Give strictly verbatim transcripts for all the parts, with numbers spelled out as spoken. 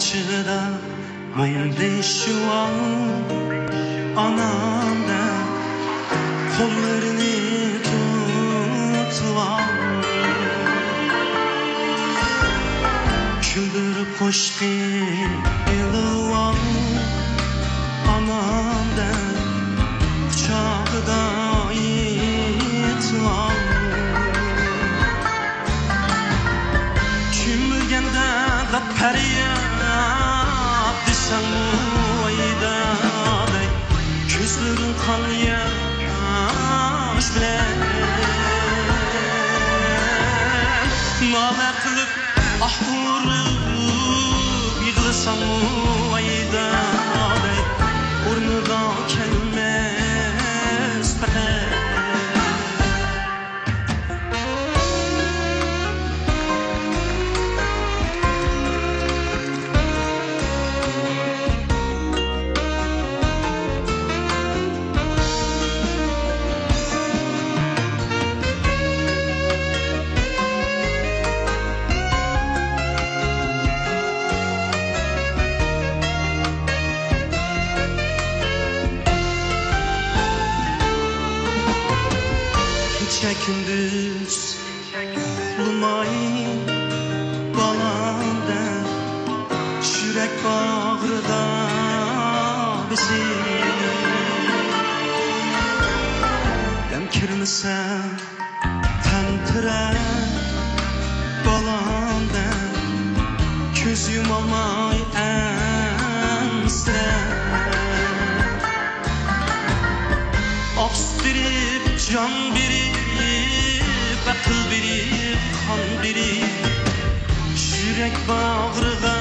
چىدىمايدۇ شۇ ئانام دەپ قوللىرىنى تۇتۇۋال. كۈلدۈرۈپ قوشىقى ئېلىۋال، ئانام دەپ قۇچاقىدا يېتىۋال. كۈيمىگەندە دەپ پەرياد دېسەڭمۇ ئايدا دەي، كۆزلىرىڭ قان ياش بىلەن نالە قىلىپ، ئاھ ئۇرۇپ يىغلىساڭمۇ ئايدا دەي، ئورنىغا كەلمەس پەقەت. كېچە كۈندۈز ئۇخلىماي بالام دەپ، يۈرەك باغرىدا بېزىپ. دەم كىرمىسە تەمتىرەپ، بالام دەپ، كۆز يۇمالماي ئەنسىرەپ. ئاقسۇ بېرىپ، جان بېرىپ، ئەقىل بېرىپ، قان بېرىپ، يۈرەك باغرىغا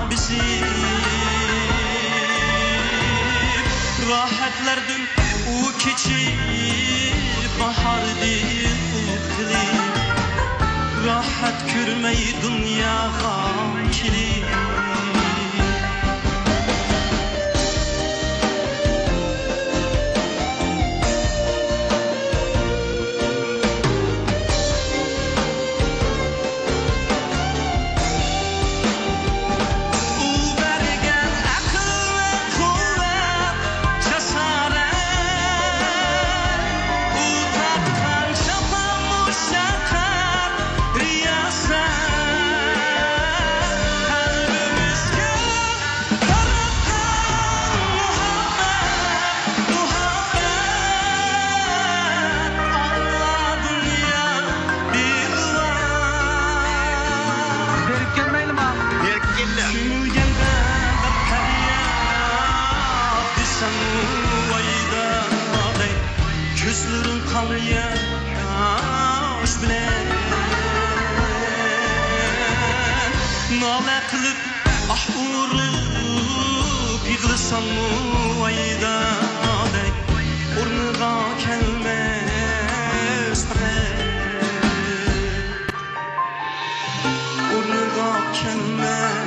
بېزىپ. راھەتلەردىن ئۇ كېچىپ، باھاردىن ئۇ قىلىپ، راھەت كۆرمەي دۇنياغا كېلىپ. ئۇ بەرگەن ئەقىل ۋە قۇۋۋەت، جاسارەت، ئۇ تارتقان جاپا مۇشەققەت، رىياسەت، قەلبىمىزگە تارتقان مۇھەببەت، مۇھەببەت، ئاللا دۇنيا بىلىۋال. زېرىككەنمەيلىما؟ زېرىككەندە. كۆمۈلگەندە بىر پەرياد دېسەڭ ۋايدا دەي، كۆزلىرىڭ قان ياش بىلەن نالە قىلىپ، ئاھ ئۇرۇپ يىغلىساڭمۇ ۋايدا دەي، ئورنىغا كەلمەس پەقەت. ئورنىغا كەلمەس